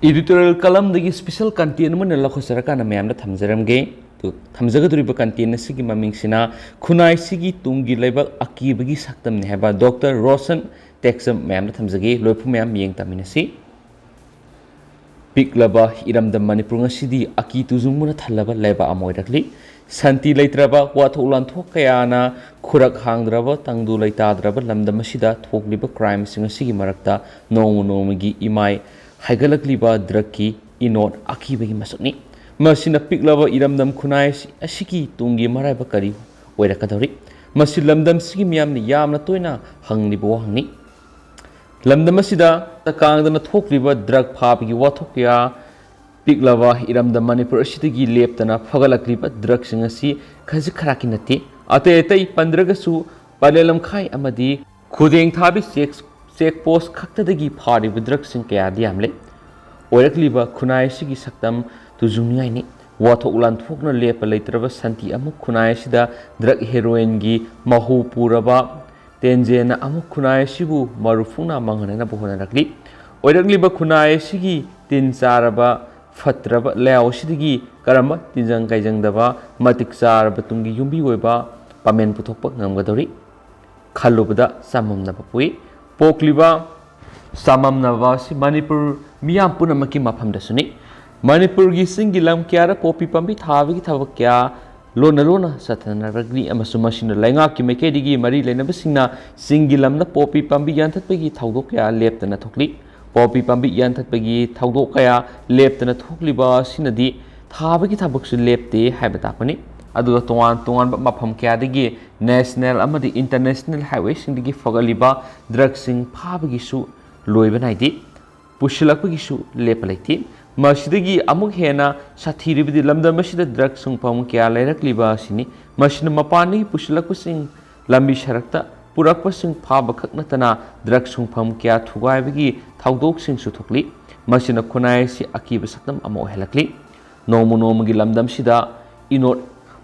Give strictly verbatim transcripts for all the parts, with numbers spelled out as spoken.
Editorial column ꯗꯒꯤ special content ꯑꯃ ꯑꯣꯏꯅ ꯂꯧꯈꯠꯆꯔꯀꯥꯟꯗ ꯃꯌꯥꯝꯗ ꯊꯝꯖꯔꯝꯒꯦ꯫ ꯑꯗꯨ ꯊꯝꯖꯒꯗꯧꯔꯤꯕ content ꯑꯁꯤꯒꯤ ꯃꯃꯤꯡꯁꯤꯅ ꯈꯨꯟꯅꯥꯏꯁꯤꯒꯤ ꯇꯨꯡꯒꯤ ꯂꯩꯕꯥꯛ ꯑꯀꯤꯕꯒꯤ ꯁꯛꯇꯝꯅꯤ ꯍꯥꯏꯕ ꯗꯣꯛꯇꯔ ꯔꯣꯁꯟ ꯇꯦꯛꯆꯝ ꯃꯌꯥꯝꯗ ꯊꯝꯖꯒꯦ꯫ ꯂꯣꯏꯐꯨ ꯃꯌꯥꯝ ꯌꯦꯡ ꯇꯝꯃꯤꯟꯅꯁꯤ꯫ ꯄꯤꯛꯂꯕ ꯏꯔꯝꯗꯝ ꯃꯅꯤꯄꯨꯔ ꯉꯁꯤꯗꯤ ꯑꯀꯤ ꯇꯨꯖꯨꯡꯕꯅ ꯊꯜꯂꯕ ꯂꯩꯕꯥꯛ ꯑꯃ ꯑꯣꯏꯔꯛꯂꯤ꯫ ꯁꯥꯟꯇꯤ ꯂꯩꯇ꯭ꯔꯕ, ꯋꯥꯊꯣꯛ ꯂꯥꯟꯊꯣꯛ ꯀꯌꯥꯅ ꯈꯨꯔꯛ ꯍꯥꯡꯗ꯭ꯔꯕ, ꯇꯪꯗꯨ ꯂꯩꯇꯥꯗ꯭ꯔꯕ ꯂꯝꯗꯝ ꯑꯁꯤꯗ ꯊꯣꯛꯂꯤꯕ crimeꯁꯤꯡ ꯑꯁꯤꯒꯤ ꯃꯔꯛꯇ ꯅꯣꯡꯃ ꯅꯣꯡꯃꯒꯤ ꯏꯃꯥꯏ ꯍꯥꯏꯒꯠꯂꯛꯂꯤꯕ drugꯀꯤ ꯏꯅꯣꯠ ꯑꯀꯤꯕꯒꯤ ꯃꯁꯛꯅꯤ꯫ ꯃꯁꯤꯅ ꯄꯤꯛꯂꯕ ꯏꯔꯝꯗꯝ ꯈꯨꯟꯅꯥꯏ ꯑꯁꯤ-, ꯑꯁꯤꯒꯤ ꯇꯨꯡꯒꯤ ꯃꯔꯥꯏꯕꯛ ꯀꯔꯤ ꯑꯣꯏꯔꯛꯀꯗꯧꯔꯤ? ꯃꯁꯤ ꯂꯝꯗꯝꯁꯤꯒꯤ ꯃꯤꯌꯥꯝꯅ ꯌꯥꯝꯅ ꯇꯣꯏꯅ ꯍꯪꯂꯤꯕ ꯋꯥꯍꯪꯅꯤ꯫ ꯂꯝꯗꯝ ꯑꯁꯤꯗ ꯇꯀꯥꯡꯗꯅ ꯊꯣꯛꯂꯤꯕ drug ꯐꯥꯕꯒꯤ ꯋꯥꯊꯣꯛ ꯀꯌꯥ, ꯄꯤꯛꯂꯕ ꯏꯔꯝꯗꯝ ꯃꯅꯤꯄꯨꯔ ꯑꯁꯤꯗꯒꯤ ꯂꯦꯞꯇꯅ ꯐꯒꯠꯂꯛꯂꯤꯕ drugꯁꯤꯡ ꯑꯁꯤ ꯈꯖꯤꯛ ꯈꯔꯥꯛꯀꯤ ꯅꯠꯇꯦ꯫ ꯑꯇꯩ ꯑꯇꯩ ꯄꯟꯗ꯭ꯔꯒꯁꯨ ꯄꯂꯦꯜ ꯂꯝꯈꯥꯏ ꯑꯃꯗꯤ ꯈꯨꯗꯦꯡ ꯊꯥꯕꯤ check, check post ꯈꯛꯇꯗꯒꯤ ꯐꯥꯔꯤꯕ drugꯁꯤꯡ ꯀꯌꯥꯗꯤ ꯌꯥꯝꯂꯦ꯫ ꯑꯣꯏꯔꯛꯂꯤꯕ ꯈꯨꯟꯅꯥꯏ ꯑꯁꯤꯒꯤ ꯁꯛꯇꯝ ꯇꯨꯖꯨꯡꯅꯤꯡꯉꯥꯏꯅꯤ꯫ ꯋꯥꯊꯣꯛ ꯂꯥꯟꯊꯣꯛꯅ ꯂꯦꯞꯄ ꯂꯩꯇ꯭ꯔꯕ ꯁꯥꯟꯇꯤ ꯑꯃꯨꯛ ꯈꯨꯟꯅꯥꯏ ꯑꯁꯤꯗ drug heroinꯒꯤ ꯃꯍꯨ ꯄꯨꯔꯕ ꯇꯦꯟꯖꯦꯅ ꯑꯃꯨꯛ ꯈꯨꯟꯅꯥꯏ ꯑꯁꯤꯕꯨ ꯃꯔꯨ ꯐꯨꯡꯅ ꯃꯥꯡꯍꯟꯅꯅꯕ ꯍꯣꯠꯅꯔꯛꯂꯤ꯫ ꯑꯣꯏꯔꯛꯂꯤꯕ ꯈꯨꯟꯅꯥꯏ ꯑꯁꯤꯒꯤ ꯇꯤꯟ ꯆꯥꯔꯕ ꯐꯠꯇ꯭ꯔꯕ ꯂꯩꯍꯥꯎ ꯑꯁꯤꯗꯒꯤ ꯀꯔꯝꯕ ꯇꯤꯟꯖꯪ ꯀꯥꯏꯖꯪꯗꯕ ꯃꯇꯤꯛ ꯆꯥꯔꯕ ꯇꯨꯡꯒꯤ ꯌꯨꯝꯕꯤ ꯑꯣꯏꯕ ꯄꯥꯃꯦꯟ ꯄꯨꯊꯣꯛꯄ ꯉꯝꯒꯗꯧꯔꯤ? ꯈꯜꯂꯨꯕꯗ ꯆꯃꯝꯅꯕ ꯄꯣꯛꯏ꯫ ꯄꯣꯛꯂꯤꯕ ꯆꯃꯝꯅꯕ ꯑꯁꯤ ꯃꯅꯤꯄꯨꯔ ꯃꯤꯌꯥꯝ ꯄꯨꯝꯅꯃꯛꯀꯤ ꯃꯐꯝꯗꯁꯨꯅꯤ꯫ ꯃꯅꯤꯄꯨꯔꯒꯤ ꯆꯤꯡꯒꯤ ꯂꯝ ꯀꯌꯥꯗ ꯄꯣꯄꯤ ꯄꯥꯝꯕꯤ ꯊꯥꯕꯒꯤ ꯊꯕꯛ ꯀꯌꯥ ꯂꯣꯟꯅ ꯂꯣꯟꯅ ꯆꯠꯊꯅꯔꯛꯂꯤ ꯑꯃꯁꯨꯡ ꯃꯁꯤꯅ ꯂꯩꯉꯥꯛꯀꯤ ꯃꯥꯏꯀꯩꯗꯒꯤ ꯃꯔꯤ ꯂꯩꯅꯕꯁꯤꯡꯅ ꯆꯤꯡꯒꯤ ꯂꯝꯗ ꯄꯣꯄꯤ ꯄꯥꯝꯕꯤ ꯌꯥꯟꯊꯠꯄꯒꯤ ꯊꯧꯗꯣꯛ ꯀꯌꯥ ꯂꯦꯞꯇꯅ ꯊꯣꯛꯂꯤ꯫ ꯄꯣꯄꯤ ꯄꯥꯝꯕꯤ ꯌꯥꯟꯊꯠꯄꯒꯤ ꯊꯧꯗꯣꯛ ꯀꯌꯥ ꯂꯦꯞꯇꯅ ꯊꯣꯛꯂꯤꯕ ꯑꯁꯤꯅꯗꯤ ꯊꯥꯕꯒꯤ ꯊꯕꯛꯁꯨ ꯂꯦꯞꯇꯦ ꯍꯥꯏꯕ ꯇꯥꯛꯄꯅꯤ꯫ ꯑꯗꯨꯒ ꯇꯣꯉꯥꯟ ꯇꯣꯉꯥꯟꯕ ꯃꯐꯝ ꯀꯌꯥꯗꯒꯤ national ꯑꯃꯗꯤ international highwayꯁꯤꯡꯗꯒꯤ ꯐꯒꯠꯂꯤꯕ drugꯁꯤꯡ ꯐꯥꯕꯒꯤꯁꯨ ꯂꯣꯏꯕ ꯅꯥꯏꯗꯦ꯫ ꯄꯨꯁꯤꯜꯂꯛꯄꯒꯤꯁꯨ ꯂꯦꯞꯄ ꯂꯩꯇꯦ꯫ ꯃꯁꯤꯗꯒꯤ ꯑꯃꯨꯛ ꯍꯦꯟꯅ ꯁꯥꯊꯤꯔꯤꯕꯗꯤ ꯂꯝꯗꯝ ꯑꯁꯤꯗ drug ꯁꯨꯡꯐꯝ ꯀꯌꯥ ꯂꯩꯔꯛꯂꯤꯕ ꯑꯁꯤꯅꯤ꯫ ꯃꯁꯤꯅ ꯃꯄꯥꯟꯗꯒꯤ ꯄꯨꯁꯤꯜꯂꯛꯄꯁꯤꯡ ꯂꯝꯕꯤ ꯁꯔꯛꯇ ꯄꯨꯔꯛꯄꯁꯤꯡ ꯐꯥꯕ ꯈꯛ ꯅꯠꯇꯅ drug ꯁꯨꯡꯐꯝ ꯀꯌꯥ ꯊꯨꯒꯥꯏꯕꯒꯤ ꯊꯧꯗꯣꯛꯁꯤꯡꯁꯨ ꯊꯣꯛꯂꯤ꯫ ꯃꯁꯤꯅ ꯈꯨꯟꯅꯥꯏ ꯑꯁꯤ ꯑꯀꯤꯕ ꯁꯛꯇꯝ ꯑꯃ ꯑꯣꯏꯍꯜꯂꯛꯂꯤ꯫ ꯅꯣꯡꯃ ꯅꯣꯡꯃꯒꯤ ꯂꯝꯗꯝꯁꯤꯗ ꯏꯅꯣꯠ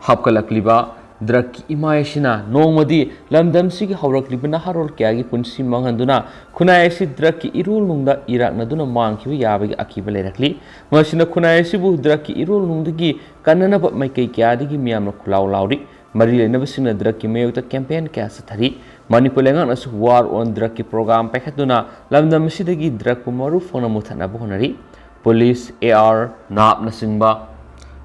ꯍꯥꯞꯀꯠꯂꯛꯂꯤꯕ ꯗ꯭ꯔꯒꯀꯤ ꯏꯃꯥꯏ ꯑꯁꯤꯅ ꯅꯣꯡꯃꯗꯤ ꯂꯝꯗꯝꯁꯤꯒꯤ ꯍꯧꯔꯛꯂꯤꯕ ꯅꯍꯥꯔꯣꯜ ꯀꯌꯥꯒꯤ ꯄꯨꯟꯁꯤ ꯃꯥꯡꯍꯟꯗꯨꯅ ꯈꯨꯟꯅꯥꯏ ꯑꯁꯤ ꯗ꯭ꯔꯒꯀꯤ ꯏꯔꯣꯜꯅꯨꯡꯗ ꯏꯔꯥꯛꯅꯗꯨꯅ ꯃꯥꯡꯈꯤꯕ ꯌꯥꯕꯒꯤ ꯑꯀꯤꯕ ꯂꯩꯔꯛꯂꯤ꯫ ꯃꯁꯤꯅ ꯈꯨꯟꯅꯥꯏ ꯑꯁꯤꯕꯨ ꯗ꯭ꯔꯒꯀꯤ ꯏꯔꯣꯜꯅꯨꯡꯗꯒꯤ ꯀꯟꯅꯅꯕ ꯃꯥꯏꯀꯩ ꯀꯌꯥꯗꯒꯤ ꯃꯤꯌꯥꯝꯅ ꯈꯨꯜꯂꯥꯎ ꯂꯥꯎꯔꯤ꯫ ꯃꯔꯤ ꯂꯩꯅꯕꯁꯤꯡꯅ ꯗ꯭ꯔꯒꯀꯤ ꯃꯥꯌꯣꯛꯇ ꯀꯦꯝꯄꯦꯟ ꯀꯌꯥ ꯆꯠꯊꯔꯤ꯫ ꯃꯅꯤꯄꯨꯔ ꯂꯩꯉꯥꯛꯅꯁꯨ War on Drugꯀꯤ ꯄ꯭ꯔꯣꯒ꯭ꯔꯥꯝ ꯄꯥꯏꯈꯠꯇꯨꯅ ꯂꯝꯗꯝ ꯑꯁꯤꯗꯒꯤ ꯗ꯭ꯔꯒꯄꯨ ꯃꯔꯨ ꯐꯪꯅ ꯃꯨꯊꯠꯅꯕ ꯍꯣꯠꯅꯔꯤ꯫ ꯄꯨꯂꯤꯁ, ꯑꯦ ꯑꯥꯔ, ꯅꯥꯞꯅꯆꯤꯡꯕ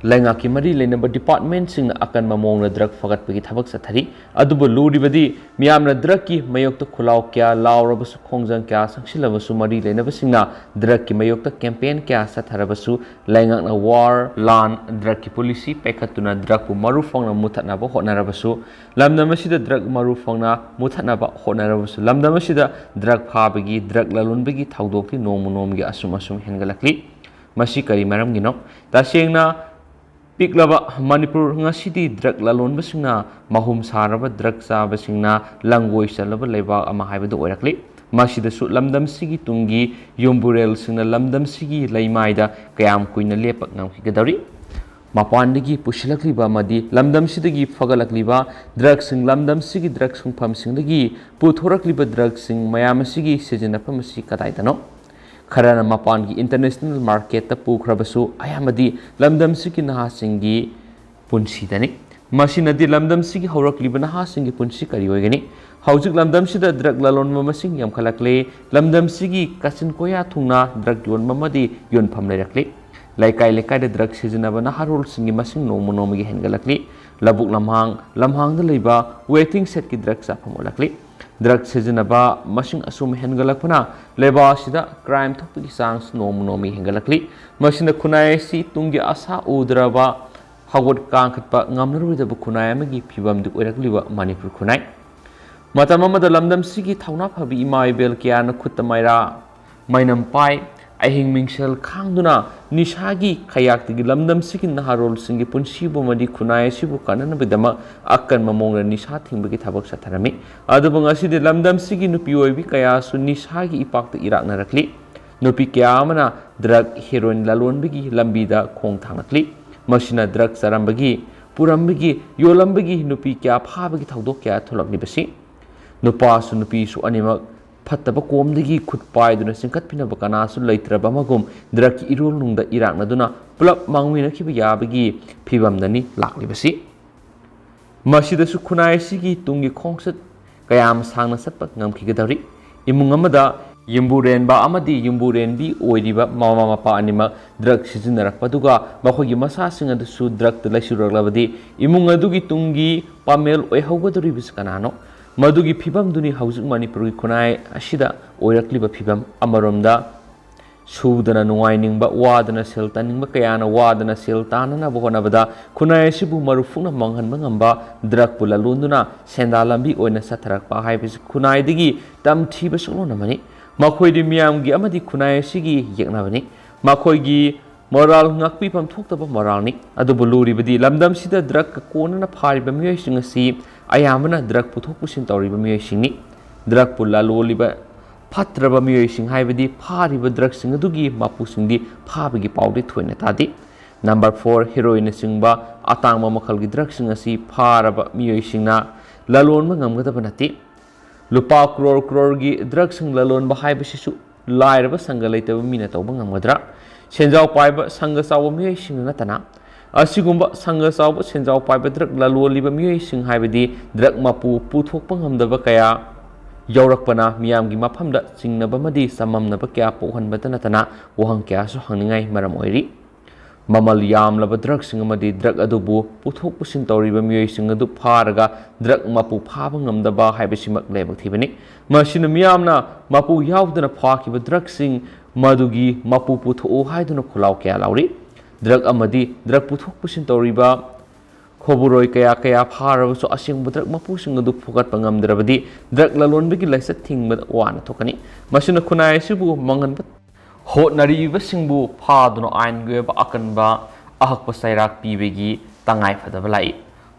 ꯂꯩꯉꯥꯛꯀꯤ ꯃꯔꯤ ꯂꯩꯅꯕ ꯗꯤꯄꯥꯔꯠꯃꯦꯟꯁꯤꯡꯅ ꯑꯀꯟꯕ ꯃꯑꯣꯡꯗ ꯗ꯭ꯔꯒ ꯐꯒꯠꯄꯒꯤ ꯊꯕꯛ ꯆꯠꯊꯔꯤ꯫ ꯑꯗꯨꯕꯨ ꯂꯨꯔꯤꯕꯗꯤ ꯃꯤꯌꯥꯝꯅ ꯗ꯭ꯔꯒꯀꯤ ꯃꯥꯌꯣꯛꯇ ꯈꯨꯜꯂꯥꯎ ꯀꯌꯥ ꯂꯥꯎꯔꯕꯁꯨ, ꯈꯣꯡꯖꯪ ꯀꯌꯥ ꯆꯪꯁꯤꯜꯂꯕꯁꯨ, ꯃꯔꯤ ꯂꯩꯅꯕꯁꯤꯡꯅ ꯗ꯭ꯔꯒꯀꯤ ꯃꯥꯌꯣꯛꯇ ꯀꯦꯝꯄꯦꯟ ꯀꯌꯥ ꯆꯠꯊꯔꯕꯁꯨ, ꯂꯩꯉꯥꯛꯅ ꯋꯥꯔ, ꯂꯥꯟ, ꯗ꯭ꯔꯒꯀꯤ ꯄꯣꯂꯤꯁꯤ ꯄꯥꯏꯈꯠꯇꯨꯅ ꯗ꯭ꯔꯒꯄꯨ ꯃꯔꯨ ꯐꯪꯅ ꯃꯨꯊꯠꯅꯕ ꯍꯣꯠꯅꯔꯕꯁꯨ, ꯂꯝꯗꯝ ꯑꯁꯤꯗ ꯗ꯭ꯔꯒ ꯃꯔꯨ ꯐꯪꯅ ꯃꯨꯊꯠꯅꯕ ꯍꯣꯠꯅꯔꯕꯁꯨ, ꯂꯝꯗꯝ ꯑꯁꯤꯗ ꯗ꯭ꯔꯒ ꯐꯥꯕꯒꯤ, ꯗ꯭ꯔꯒ ꯂꯂꯣꯟꯕꯒꯤ ꯊꯧꯗꯣꯛꯇꯤ ꯅꯣꯡꯃ ꯅꯣꯡꯃꯒꯤ ꯑꯁꯨꯝ ꯑꯁꯨꯝ ꯍꯦꯟꯒꯠꯂꯛꯂꯤ꯫ ꯃꯁꯤ ꯀꯔꯤ ꯃꯔꯝꯒꯤꯅꯣ? ꯇꯁꯦꯡꯅ ꯄꯤꯛꯂꯕ ꯃꯅꯤꯄꯨꯔ ꯉꯁꯤꯗꯤ ꯗ꯭ꯔꯒ ꯂꯂꯣꯟꯕꯁꯤꯡꯅ ꯃꯍꯨꯝ ꯁꯥꯔꯕ ꯗ꯭ꯔꯒ ꯆꯥꯕꯁꯤꯡꯅ ꯂꯪꯒꯣꯏ ꯆꯜꯂꯕ ꯂꯩꯕꯥꯛ ꯑꯃ ꯍꯥꯏꯕꯗꯨ ꯑꯣꯏꯔꯛꯂꯤ꯫ ꯃꯁꯤꯗꯁꯨ ꯂꯝꯗꯝꯁꯤꯒꯤ ꯇꯨꯡꯒꯤ ꯌꯨꯝꯕꯨꯔꯦꯜꯁꯤꯡꯅ ꯂꯝꯗꯝꯁꯤꯒꯤ ꯂꯩꯃꯥꯏꯗ ꯀꯌꯥꯝ ꯀꯨꯏꯅ ꯂꯦꯞꯄ ꯉꯝꯈꯤꯒꯗꯧꯔꯤ? ꯃꯄꯥꯟꯗꯒꯤ ꯄꯨꯁꯤꯜꯂꯛꯂꯤꯕ ꯑꯃꯗꯤ ꯂꯝꯗꯝꯁꯤꯗꯒꯤ ꯐꯒꯠꯂꯛꯂꯤꯕ ꯗ꯭ꯔꯒꯁꯤꯡ, ꯂꯝꯗꯝꯁꯤꯒꯤ ꯗ꯭ꯔꯒ ꯁꯨꯡꯐꯝꯁꯤꯡꯗꯒꯤ ꯄꯨꯊꯣꯔꯛꯂꯤꯕ ꯗ꯭ꯔꯒꯁꯤꯡ ꯃꯌꯥꯝ ꯑꯁꯤꯒꯤ ꯁꯤꯖꯤꯟꯅꯐꯝ ꯑꯁꯤ ꯀꯗꯥꯏꯗꯅꯣ? ꯈꯔꯅ ꯃꯄꯥꯟꯒꯤ ꯏꯟꯇꯔꯅꯦꯁꯅꯦꯜ ꯃꯥꯔꯀꯦꯠꯇ ꯄꯨꯈ꯭ꯔꯕꯁꯨ, ꯑꯌꯥꯝꯕꯗꯤ ꯂꯝꯗꯝꯁꯤꯒꯤ ꯅꯍꯥꯁꯤꯡꯒꯤ ꯄꯨꯟꯁꯤꯗꯅꯤ꯫ ꯃꯁꯤꯅꯗꯤ ꯂꯝꯗꯝꯁꯤꯒꯤ ꯍꯧꯔꯛꯂꯤꯕ ꯅꯍꯥꯁꯤꯡꯒꯤ ꯄꯨꯟꯁꯤ ꯀꯔꯤ ꯑꯣꯏꯒꯅꯤ? ꯍꯧꯖꯤꯛ ꯂꯝꯗꯝꯁꯤꯗ ꯗ꯭ꯔꯒ ꯂꯂꯣꯟꯕ ꯃꯁꯤꯡ ꯌꯥꯝꯈꯠꯂꯛꯂꯦ꯫ ꯂꯝꯗꯝꯁꯤꯒꯤ ꯀꯥꯆꯤꯟ ꯀꯣꯌꯥ ꯊꯨꯡꯅ ꯗ꯭ꯔꯒ ꯌꯣꯟꯕ ꯑꯃꯗꯤ ꯌꯣꯟꯐꯝ ꯂꯩꯔꯛꯂꯦ꯫ ꯂꯩꯀꯥꯏ ꯂꯩꯀꯥꯏꯗ ꯗ꯭ꯔꯒ ꯁꯤꯖꯤꯟꯅꯕ ꯅꯍꯥꯔꯣꯜꯁꯤꯡꯒꯤ ꯃꯁꯤꯡ ꯅꯣꯡꯃ ꯅꯣꯡꯃꯒꯤ ꯍꯦꯟꯒꯠꯂꯛꯂꯤ꯫ ꯂꯧꯕꯨꯛ ꯂꯝꯍꯥꯡ, ꯂꯝꯍꯥꯡꯗ ꯂꯩꯕ ꯋꯦꯇꯤꯡ ꯁꯦꯗꯀꯤ ꯗ꯭ꯔꯒ ꯆꯥꯐꯝ ꯑꯣꯜꯂꯛꯂꯤ꯫ ꯗ꯭ꯔꯒ ꯁꯤꯖꯤꯟꯅꯕ ꯃꯁꯤꯡ ꯑꯁꯨꯝ ꯍꯦꯟꯒꯠꯂꯛꯄꯅ ꯂꯩꯕꯥꯛ ꯑꯁꯤꯗ ꯀ꯭ꯔꯥꯏꯝ ꯊꯣꯛꯄꯒꯤ ꯆꯥꯡꯁꯨ ꯅꯣꯡꯃ ꯅꯣꯡꯃꯒꯤ ꯍꯦꯟꯒꯠꯂꯛꯂꯤ꯫ ꯃꯁꯤꯅ ꯈꯨꯟꯅꯥꯏ ꯑꯁꯤ ꯇꯨꯡꯒꯤ ꯑꯁꯥ ꯎꯗ꯭ꯔꯕ, ꯍꯧꯒꯠ ꯀꯥꯡꯈꯠꯄ ꯉꯝꯂꯔꯣꯏꯗꯕ ꯈꯨꯟꯅꯥꯏ ꯑꯃꯒꯤ ꯐꯤꯕꯝꯗꯨ ꯑꯣꯏꯔꯛꯂꯤꯕ ꯃꯅꯤꯄꯨꯔ ꯈꯨꯟꯅꯥꯏ꯫ ꯃꯇꯝ ꯑꯃꯗ ꯂꯝꯗꯝꯁꯤꯒꯤ ꯊꯧꯅꯥ ꯐꯕꯤ ꯏꯃꯥ ꯏꯕꯦꯜ ꯀꯌꯥꯅ ꯈꯨꯠꯇ ꯃꯩꯔꯥ, ꯃꯩꯅꯝ ꯄꯥꯏ, ꯑꯍꯤꯡ ꯃꯤꯡꯁꯦꯜ ꯈꯥꯡꯗꯨꯅ ꯅꯤꯁꯥꯒꯤ ꯈꯌꯥꯛꯇꯒꯤ ꯂꯝꯗꯝꯁꯤꯒꯤ ꯅꯍꯥꯔꯣꯜꯁꯤꯡꯒꯤ ꯄꯨꯟꯁꯤꯕꯨ ꯑꯃꯗꯤ ꯈꯨꯟꯅꯥꯏ ꯑꯁꯤꯕꯨ ꯀꯟꯅꯅꯕꯒꯤꯗꯃꯛ ꯑꯀꯟꯕ ꯃꯑꯣꯡꯗ ꯅꯤꯁꯥ ꯊꯤꯡꯕꯒꯤ ꯊꯕꯛ ꯆꯠꯊꯔꯝꯃꯤ꯫ ꯑꯗꯨꯕꯨ ꯉꯁꯤꯗꯤ ꯂꯝꯗꯝꯁꯤꯒꯤ ꯅꯨꯄꯤ ꯑꯣꯏꯕꯤ ꯀꯌꯥꯁꯨ ꯅꯤꯁꯥꯒꯤ ꯏꯄꯥꯛꯇ ꯏꯔꯥꯛꯅꯔꯛꯂꯤ꯫ ꯅꯨꯄꯤ ꯀꯌꯥ ꯑꯃꯅ ꯗ꯭ꯔꯒ, ꯍꯦꯔꯣꯏꯟ ꯂꯂꯣꯟꯕꯒꯤ ꯂꯝꯕꯤꯗ ꯈꯣꯡ ꯊꯥꯡꯂꯛꯂꯤ꯫ ꯃꯁꯤꯅ ꯗ꯭ꯔꯒ ꯆꯥꯔꯝꯕꯒꯤ ꯄꯨꯔꯝꯕꯒꯤ, ꯌꯣꯜꯂꯝꯕꯒꯤ ꯅꯨꯄꯤ ꯀꯌꯥ ꯐꯥꯕꯒꯤ ꯊꯧꯗꯣꯛ ꯀꯌꯥ ꯊꯣꯛꯂꯛꯂꯤꯕꯁꯤ꯫ ꯅꯨꯄꯥꯁꯨ ꯅꯨꯄꯤꯁꯨ ꯑꯅꯤꯃꯛ ꯐꯠꯇꯕ ꯀꯣꯝꯗꯒꯤ ꯈꯨꯠ ꯄꯥꯏꯗꯨꯅ ꯆꯤꯡꯈꯠꯄꯤꯅꯕ ꯀꯅꯥꯁꯨ ꯂꯩꯇ꯭ꯔꯕ ꯑꯃꯒꯨꯝ ꯗ꯭ꯔꯒꯀꯤ ꯏꯔꯣꯜꯅꯨꯡꯗ ꯏꯔꯥꯛꯅꯗꯨꯅ ꯄꯨꯂꯞ ꯃꯥꯡꯃꯤꯟꯅꯈꯤꯕ ꯌꯥꯕꯒꯤ ꯐꯤꯕꯝꯗꯅꯤ ꯂꯥꯛꯂꯤꯕꯁꯤ꯫ ꯃꯁꯤꯗꯁꯨ ꯈꯨꯟꯅꯥꯏ ꯑꯁꯤꯒꯤ ꯇꯨꯡꯒꯤ ꯈꯣꯡꯆꯠ ꯀꯌꯥ ꯑꯃ ꯁꯥꯡꯅ ꯆꯠꯄ ꯉꯝꯈꯤꯒꯗꯧꯔꯤ꯫ ꯏꯃꯨꯡ ꯑꯃꯗ ꯌꯨꯝꯕꯨꯔꯦꯟꯕ ꯑꯃꯗꯤ ꯌꯨꯝꯕꯨꯔꯦꯟꯕꯤ ꯑꯣꯏꯔꯤꯕ ꯃꯃꯥ ꯃꯄꯥ ꯑꯅꯤꯃꯛ ꯗ꯭ꯔꯒ ꯁꯤꯖꯤꯟꯅꯔꯛꯄꯗꯨꯒ ꯃꯈꯣꯏꯒꯤ ꯃꯆꯥꯁꯤꯡ ꯑꯗꯨꯁꯨ ꯗ꯭ꯔꯒꯇ ꯂꯩꯁꯤꯜꯂꯛꯂꯕꯗꯤ ꯏꯃꯨꯡ ꯑꯗꯨꯒꯤ ꯇꯨꯡꯒꯤ ꯄꯥꯃꯦꯜ ꯑꯣꯏꯍꯧꯒꯗꯧꯔꯤꯕꯁꯤ ꯀꯅꯥꯅꯣ? ꯃꯗꯨꯒꯤ ꯐꯤꯕꯝꯗꯨꯅꯤ ꯍꯧꯖꯤꯛ ꯃꯅꯤꯄꯨꯔꯒꯤ ꯈꯨꯟꯅꯥꯏ ꯑꯁꯤꯗ ꯑꯣꯏꯔꯛꯂꯤꯕ ꯐꯤꯕꯝ꯫ ꯑꯃꯔꯣꯝꯗ ꯁꯨꯗꯅ ꯅꯨꯡꯉꯥꯏꯅꯤꯡꯕ, ꯋꯥꯗꯅ ꯁꯦꯜ ꯇꯥꯅꯤꯡꯕ ꯀꯌꯥꯅ ꯋꯥꯗꯅ ꯁꯦꯜ ꯇꯥꯅꯅꯕ ꯍꯣꯠꯅꯕꯗ ꯈꯨꯟꯅꯥꯏ ꯑꯁꯤꯕꯨ ꯃꯔꯨꯞ ꯐꯨꯛꯅ ꯃꯥꯡꯍꯟꯕ ꯉꯝꯕ ꯗ꯭ꯔꯒꯄꯨ ꯂꯂꯣꯟꯗꯨꯅ ꯁꯦꯟꯗꯥ ꯂꯝꯕꯤ ꯑꯣꯏꯅ ꯆꯠꯊꯔꯛꯄ ꯍꯥꯏꯕꯁꯤ ꯈꯨꯟꯅꯥꯏꯗꯒꯤ ꯇꯝꯊꯤꯕ ꯁꯛꯂꯣꯟ ꯑꯃꯅꯤ꯫ ꯃꯈꯣꯏꯗꯤ ꯃꯤꯌꯥꯝꯒꯤ ꯑꯃꯗꯤ ꯈꯨꯟꯅꯥꯏ ꯑꯁꯤꯒꯤ ꯌꯦꯛꯅꯕꯅꯤ꯫ ꯃꯈꯣꯏꯒꯤ ꯃꯣꯔꯥꯜ ꯉꯥꯛꯄꯤꯐꯝ ꯊꯣꯛꯇꯕ ꯃꯣꯔꯥꯜꯅꯤ꯫ ꯑꯗꯨꯕꯨ ꯂꯨꯔꯤꯕꯗꯤ ꯂꯝꯗꯝꯁꯤꯗ ꯗ꯭ꯔꯒꯀ ꯀꯣꯟꯅꯅ ꯐꯥꯔꯤꯕ ꯃꯤꯑꯣꯏꯁꯤꯡ ꯑꯁꯤ ꯑꯌꯥꯝꯕꯅ ꯗ꯭ꯔꯒ ꯄꯨꯊꯣꯛ ꯄꯨꯁꯤꯟ ꯇꯧꯔꯤꯕ ꯃꯤꯑꯣꯏꯁꯤꯡꯅꯤ꯫ ꯗ꯭ꯔꯒꯄꯨ ꯂꯂꯣꯜꯂꯤꯕ ꯐꯠꯇ꯭ꯔꯕ ꯃꯤꯑꯣꯏꯁꯤꯡ ꯍꯥꯏꯕꯗꯤ ꯐꯥꯔꯤꯕ ꯗ꯭ꯔꯒꯁꯤꯡ ꯑꯗꯨꯒꯤ ꯃꯄꯨꯁꯤꯡꯗꯤ ꯐꯥꯕꯒꯤ ꯄꯥꯎꯗꯤ ꯊꯣꯏꯅ ꯇꯥꯗꯦ꯫ ꯅꯝꯕꯔ ꯐꯣꯔ, ꯍꯦꯔꯣꯏꯟꯅꯆꯤꯡꯕ ꯑꯇꯥꯡꯕ ꯃꯈꯜꯒꯤ ꯗ꯭ꯔꯒꯁꯤꯡ ꯑꯁꯤ ꯐꯥꯔꯕ ꯃꯤꯑꯣꯏꯁꯤꯡꯅ ꯂꯂꯣꯟꯕ ꯉꯝꯒꯗꯕ ꯅꯠꯇꯦ꯫ ꯂꯨꯄꯥ ꯀ꯭ꯔꯣꯔ ꯀ꯭ꯔꯣꯔꯒꯤ ꯗ꯭ꯔꯒꯁꯤꯡ ꯂꯂꯣꯟꯕ ꯍꯥꯏꯕꯁꯤꯁꯨ ꯂꯥꯏꯔꯕ ꯁꯪꯒ ꯂꯩꯇꯕ ꯃꯤꯅ ꯇꯧꯕ ꯉꯝꯒꯗ꯭ꯔꯥ? ꯁꯦꯟꯖꯥꯎ ꯄꯥꯏꯕ ꯁꯪꯒ ꯆꯥꯎꯕ ꯃꯤꯑꯣꯏꯁꯤꯡꯅ ꯅꯠꯇꯅ꯫ ꯑꯁꯤꯒꯨꯝꯕ ꯁꯪꯒ ꯆꯥꯎꯕ ꯁꯦꯟꯖꯥꯎ ꯄꯥꯏꯕ ꯗ꯭ꯔꯒ ꯂꯂꯣꯜꯂꯤꯕ ꯃꯤꯑꯣꯏꯁꯤꯡ ꯍꯥꯏꯕꯗꯤ ꯗ꯭ꯔꯒ ꯃꯄꯨ ꯄꯨꯊꯣꯛꯄ ꯉꯝꯗꯕ ꯀꯌꯥ ꯌꯥꯎꯔꯛꯄꯅ ꯃꯤꯌꯥꯝꯒꯤ ꯃꯐꯝꯗ ꯆꯤꯡꯅꯕ ꯑꯃꯗꯤ ꯆꯃꯝꯅꯕ ꯀꯌꯥ ꯄꯣꯛꯍꯟꯕꯇ ꯅꯠꯇꯅ ꯋꯥꯍꯪ ꯀꯌꯥꯁꯨ ꯍꯪꯅꯤꯡꯉꯥꯏ ꯃꯔꯝ ꯑꯣꯏꯔꯤ꯫ ꯃꯃꯜ ꯌꯥꯝꯂꯕ ꯗ꯭ꯔꯒꯁꯤꯡ ꯑꯃꯗꯤ ꯗ꯭ꯔꯒ ꯑꯗꯨꯕꯨ ꯄꯨꯊꯣꯛ ꯄꯨꯁꯤꯟ ꯇꯧꯔꯤꯕ ꯃꯤꯑꯣꯏꯁꯤꯡ ꯑꯗꯨ ꯐꯥꯔꯒ ꯗ꯭ꯔꯒ ꯃꯄꯨ ꯐꯥꯕ ꯉꯝꯗꯕ ꯍꯥꯏꯕꯁꯤꯃꯛ ꯂꯥꯏꯕꯛ ꯊꯤꯕꯅꯤ꯫ ꯃꯁꯤꯅ ꯃꯤꯌꯥꯝꯅ ꯃꯄꯨ ꯌꯥꯎꯗꯅ ꯐꯥꯈꯤꯕ ꯗ꯭ꯔꯒꯁꯤꯡ ꯃꯗꯨꯒꯤ ꯃꯄꯨ ꯄꯨꯊꯣꯛꯎ ꯍꯥꯏꯗꯨꯅ ꯈꯣꯜꯂꯥꯎ ꯀꯌꯥ ꯂꯥꯎꯔꯤ꯫ ꯗ꯭ꯔꯒ ꯑꯃꯗꯤ ꯗ꯭ꯔꯒ ꯄꯨꯊꯣꯛ ꯄꯨꯁꯤꯟ ꯇꯧꯔꯤꯕ ꯈꯣꯕꯨꯔꯣꯏ ꯀꯌꯥ ꯀꯌꯥ ꯐꯥꯔꯕꯁꯨ ꯑꯁꯦꯡꯕ ꯗ꯭ꯔꯒ ꯃꯄꯨꯁꯤꯡ ꯑꯗꯨ ꯐꯨꯒꯠꯄ ꯉꯝꯗ꯭ꯔꯕꯗꯤ ꯗ꯭ꯔꯒ ꯂꯂꯣꯟꯕꯒꯤ ꯂꯥꯏꯆꯠ ꯊꯤꯡꯕꯗ ꯋꯥꯅ ꯊꯣꯛꯀꯅꯤ꯫ ꯃꯁꯤꯅ ꯈꯨꯟꯅꯥꯏ ꯑꯁꯤꯕꯨ ꯃꯥꯡꯍꯟꯕ ꯍꯣꯠꯅꯔꯤꯕꯁꯤꯡꯕꯨ ꯐꯥꯗꯨꯅ ꯑꯥꯏꯟꯒꯤ ꯑꯣꯏꯕ ꯑꯀꯟꯕ ꯑꯍꯛꯄ ꯆꯩꯔꯥꯛ ꯄꯤꯕꯒꯤ ꯇꯉꯥꯏ ꯐꯗꯕ ꯂꯥꯛꯏ꯫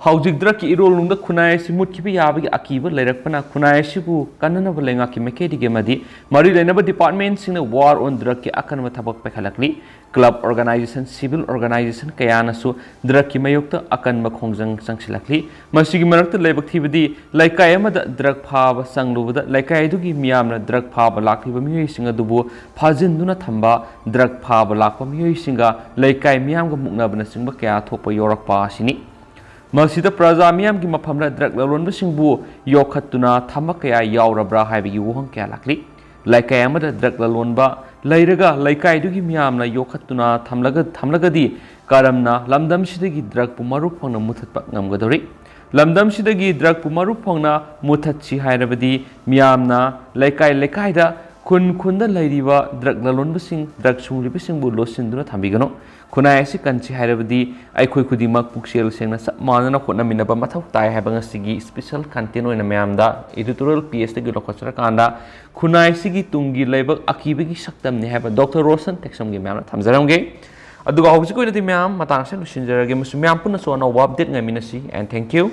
ꯍꯧꯖꯤꯛ ꯗ꯭ꯔꯒꯀꯤ ꯏꯔꯣꯜꯅꯨꯡꯗ ꯈꯨꯟꯅꯥꯏ ꯑꯁꯤ ꯃꯨꯠꯈꯤꯕ ꯌꯥꯕꯒꯤ ꯑꯀꯤꯕ ꯂꯩꯔꯛꯄꯅ ꯈꯨꯟꯅꯥꯏ ꯑꯁꯤꯕꯨ ꯀꯟꯅꯅꯕ ꯂꯩꯉꯥꯛꯀꯤ ꯃꯥꯏꯀꯩꯗꯒꯤ ꯑꯃꯗꯤ ꯃꯔꯤ ꯂꯩꯅꯕ ꯗꯤꯄꯥꯔꯠꯃꯦꯟꯁꯤꯡꯅ ꯋꯥꯔ ꯑꯣꯟ ꯗ꯭ꯔꯒꯀꯤ ꯑꯀꯟꯕ ꯊꯕꯛ ꯄꯥꯏꯈꯠꯂꯛꯂꯤ꯫ club organization, civil organization ꯀꯌꯥꯅꯁꯨ drugꯀꯤ ꯃꯥꯌꯣꯛꯇ ꯑꯀꯟꯕ ꯈꯣꯡꯖꯪ ꯆꯪꯁꯤꯜꯂꯛꯂꯤ꯫ ꯃꯁꯤꯒꯤ ꯃꯔꯛꯇ ꯂꯥꯏꯕꯛ ꯊꯤꯕꯗꯤ, ꯂꯩꯀꯥꯏ ꯑꯃꯗ drug ꯐꯥꯕ ꯆꯪꯂꯨꯕꯗ ꯂꯩꯀꯥꯏ ꯑꯗꯨꯒꯤ ꯃꯤꯌꯥꯝꯅ drug ꯐꯥꯕ ꯂꯥꯛꯂꯤꯕ ꯃꯤꯑꯣꯏꯁꯤꯡ ꯑꯗꯨꯕꯨ ꯐꯥꯖꯤꯟꯗꯨꯅ ꯊꯝꯕ, drug ꯐꯥꯕ ꯂꯥꯛꯄ ꯃꯤꯑꯣꯏꯁꯤꯡꯒ ꯂꯩꯀꯥꯏ ꯃꯤꯌꯥꯝꯒ ꯃꯨꯛꯅꯕꯅꯆꯤꯡꯕ ꯀꯌꯥ ꯊꯣꯛꯄ ꯌꯥꯎꯔꯛꯄ ꯑꯁꯤꯅꯤ꯫ ꯃꯁꯤꯗ ꯄ꯭ꯔꯖꯥ ꯃꯤꯌꯥꯝꯒꯤ ꯃꯐꯝꯗ drug ꯂꯂꯣꯟꯕꯁꯤꯡꯕꯨ ꯌꯣꯛꯈꯠꯇꯨꯅ ꯊꯝꯕ ꯀꯌꯥ ꯌꯥꯎꯔꯕ꯭ꯔꯥ ꯍꯥꯏꯕꯒꯤ ꯋꯥꯍꯪ ꯀꯌꯥ ꯂꯥꯛꯂꯤ꯫ ꯂꯩꯀꯥꯏ ꯑꯃꯗ drug ꯂꯂꯣꯟꯕ ꯂꯩꯔꯒ ꯂꯩꯀꯥꯏꯗꯨꯒꯤ ꯃꯤꯌꯥꯝꯅ ꯌꯣꯛꯈꯠꯇꯨꯅ ꯊꯝꯂꯒ, ꯊꯝꯂꯒꯗꯤ ꯀꯔꯝꯅ ꯂꯝꯗꯝꯁꯤꯗꯒꯤ drugꯄꯨ ꯃꯔꯨ ꯐꯪꯅ ꯃꯨꯊꯠꯄ ꯉꯝꯒꯗꯧꯔꯤ? ꯂꯝꯗꯝꯁꯤꯗꯒꯤ drugꯄꯨ ꯃꯔꯨ ꯐꯪꯅ ꯃꯨꯊꯠꯁꯤ ꯍꯥꯏꯔꯕꯗꯤ ꯃꯤꯌꯥꯝꯅ ꯂꯩꯀꯥꯏ ꯂꯩꯀꯥꯏꯗ, ꯈꯨꯟ ꯈꯨꯟꯗ ꯂꯩꯔꯤꯕ drug ꯂꯂꯣꯟꯕꯁꯤꯡ, drug ꯁꯨꯡꯂꯤꯕꯁꯤꯡꯕꯨ ꯂꯣꯠꯁꯤꯟꯗꯨꯅ ꯊꯝꯕꯤꯒꯅꯨ꯫ ꯈꯨꯟꯅꯥꯏ ꯑꯁꯤ ꯀꯟꯁꯤ ꯍꯥꯏꯔꯕꯗꯤ ꯑꯩꯈꯣꯏ ꯈꯨꯗꯤꯡꯃꯛ ꯄꯨꯛꯆꯦꯜ ꯁꯦꯡꯅ ꯆꯞ ꯃꯥꯟꯅꯅ ꯍꯣꯠꯅꯃꯤꯟꯅꯕ ꯃꯊꯧ ꯇꯥꯏ ꯍꯥꯏꯕ ꯉꯁꯤꯒꯤ special content ꯑꯣꯏꯅ ꯃꯌꯥꯝꯗ editorial pageꯇꯒꯤ ꯂꯧꯈꯠꯆꯔꯀꯥꯟꯗ, ꯈꯨꯟꯅꯥꯏ ꯑꯁꯤꯒꯤ ꯇꯨꯡꯒꯤ ꯂꯩꯕꯥꯛ ꯑꯀꯤꯕꯒꯤ ꯁꯛꯇꯝꯅꯤ ꯍꯥꯏꯕ ꯗꯣꯛꯇꯔ ꯔꯣꯁꯟ ꯇꯦꯛꯁꯝꯒꯤ ꯃꯌꯥꯝꯅ ꯊꯝꯖꯔꯝꯒꯦ꯫ ꯑꯗꯨꯒ ꯍꯧꯖꯤꯛ ꯑꯣꯏꯅꯗꯤ ꯃꯌꯥꯝ ꯃꯇꯥꯡ ꯑꯁꯤꯗ ꯂꯣꯏꯁꯤꯟꯖꯔꯒꯦ꯫ ꯃꯁꯤ ꯃꯌꯥꯝ ꯄꯨꯟꯅꯁꯨ ꯑꯅꯧꯕ update ꯉꯥꯏꯃꯤꯟꯅꯁꯤ, and thank you꯫